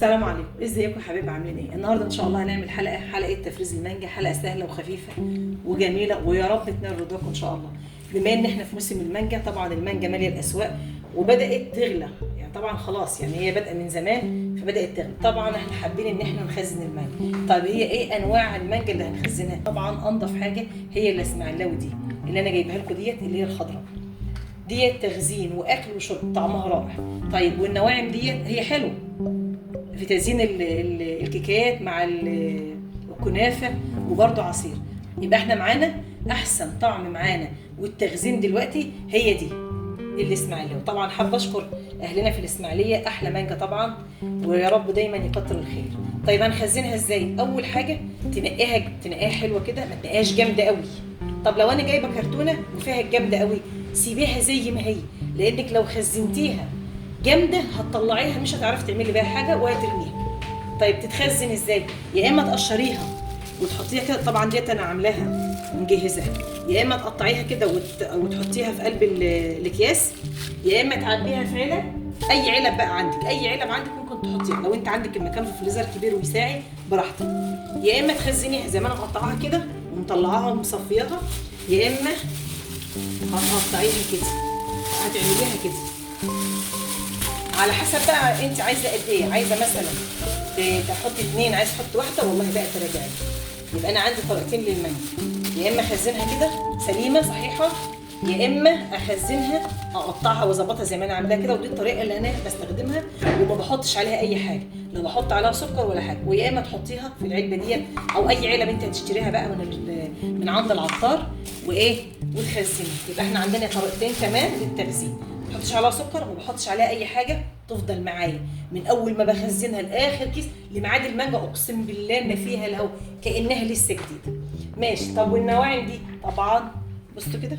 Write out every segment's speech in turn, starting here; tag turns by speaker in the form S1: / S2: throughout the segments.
S1: السلام عليكم، ازيكم يا حبايبي؟ عاملين ايه؟ النهارده ان شاء الله هنعمل حلقة تفريز المانجا، حلقة سهلة وخفيفة وجميلة، ويا رب تنال رضاكم ان شاء الله. بما ان احنا في موسم المانجا، طبعا المانجا ماليه الاسواق وبدات تغلى، يعني طبعا خلاص، يعني هي بادئه من زمان فبدات تغلى. طبعا احنا حابين ان احنا نخزن المانجا. طب هي ايه انواع المانجا اللي هنخزنها؟ طبعا انضف حاجة هي الاسماعيلاوي دي اللي انا جايبها لكم ديت، اللي هي الخضراء ديت، تخزين واكل وشرب، طعمها رائع. طيب والنواعم ديت هي حلوة في تزيين الكيكات مع الكنافه وبرده عصير. يبقى احنا معانا احسن طعم معانا والتخزين دلوقتي هي دي الاسماعيلية. وطبعا حابة اشكر اهلنا في الاسماعيلية، احلى مانجا طبعا، ويا رب دايما يكتر الخير. طيب هنخزنها ازاي؟ اول حاجة تنقيها حلوة كده، ما تنقيهاش جامدة قوي. طب لو انا جايبه كرتونة وفيها الجامدة قوي، سيبيها زي ما هي، لانك لو خزنتيها جامدة هتطلعيها مش هتعرفي تعملي بيها حاجة وهترميها. طيب تتخزن ازاي؟ يا اما تقشريها وتحطيها كده، طبعا ديت انا عاملاها ومجهزاها، يا اما تقطعيها كده وتحطيها في قلب الاكياس، يا اما تعبيها في علب، اي علب بقى عندك، اي علب عندك ممكن تحطيها، لو انت عندك المكان في فريزر كبير ويساعي براحتك. يا اما تخزنيها زي ما انا مقطعاها كده ومطلعاها ومصفياها، يا اما هتقطعيها كده، هتعمليها كده على حسب بقى انت عايزه قد ايه. عايزه مثلا تحطي 2، عايزه تحطي واحدة، والله بقى تراجعي. يبقى انا عندي طريقتين للمانجا، يا اما اخزنها كده سليمة صحيحه، يا اما اخزنها اقطعها واظبطها زي ما انا عاملاها كده، ودي الطريقة اللي انا بستخدمها وما بحطش عليها اي حاجة، لا بحط عليها سكر ولا حاجة. ويا اما تحطيها في العلبة ديت او اي علب انت هتشتريها بقى من عند العطار وايه وتخزنيها. يبقى احنا عندنا طريقتين كمان للتخزين، ما بحطش عليها سكر وما بحطش عليها اي حاجة، تفضل معايا من اول ما بخزنها لاخر كيس لميعاد المانجا، اقسم بالله ما فيها الهوا، كانها لسه جديدة. ماشي. طب والنواعم دي طبعا بصوا كده،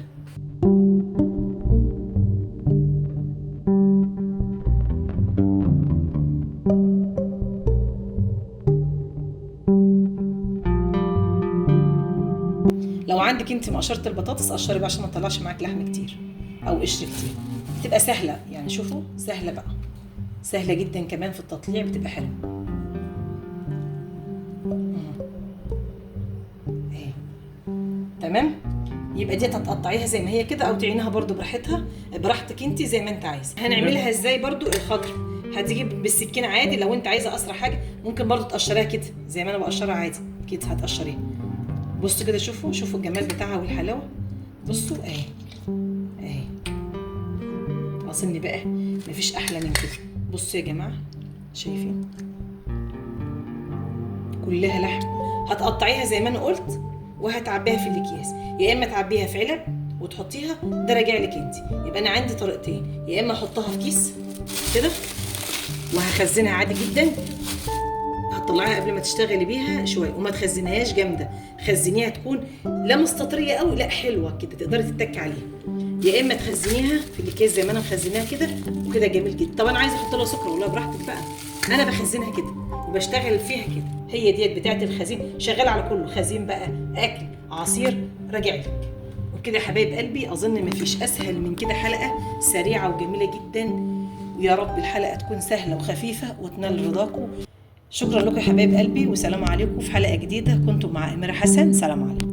S1: لو عندك انت مقشره البطاطس قشري بقى عشان ما تطلعش معاك لحم كتير او قشر كتير، بتبقى سهلة يعني. شوفوا سهلة بقى، سهلة جدا كمان في التطليع، بتبقى حلوة اهي. تمام. يبقى دي هتقطعيها زي ما هي كده او تعينها برده براحتها، براحتك انت زي ما انت عايزه. هنعملها ازاي برده؟ الخضر هتجيب بالسكينة عادي، لو انت عايزه اسرع حاجة ممكن برده تقشريها كده زي ما انا بقشرها عادي كده، هتقشريها. بصوا كده، شوفوا شوفوا الجمال بتاعها والحلاوه. بصوا اهي اهي، اظن بقى مفيش احلى من كده. بصوا يا جماعة، شايفين كلها لحم. هتقطعيها زي ما انا قلت وهتعبيها في الاكياس، يا اما تعبيها في علب وتحطيها، ده راجع لك انت. يبقى انا عندي طريقتين، يا اما احطها في كيس كده وهخزنها عادي جدا، هتطلعيها قبل ما تشتغلي بيها شوية، وما تخزنيهاش جامدة، خزنيها تكون لا مستطريه قوي لا حلوة كده تقدري تتكي عليها. يا اما تخزنيها في الاكياس زي ما انا مخزناها كده وكده، جميل جدا. طب انا عايزه احط لها سكر، والله براحتك بقى، انا بخزنها كده وبشتغل فيها كده. هي ديت بتاعه الخزين، شغالة على كله، خزين بقى، اكل، عصير، راجع لك. وكده يا حبايب قلبي، اظن مفيش اسهل من كده، حلقة سريعة وجميلة جدا، ويا رب الحلقة تكون سهلة وخفيفة وتنال رضاكم. شكرا لكم يا حبايب قلبي، وسلام عليكم في حلقة جديدة. كنتم مع اميره حسن، سلام عليكم.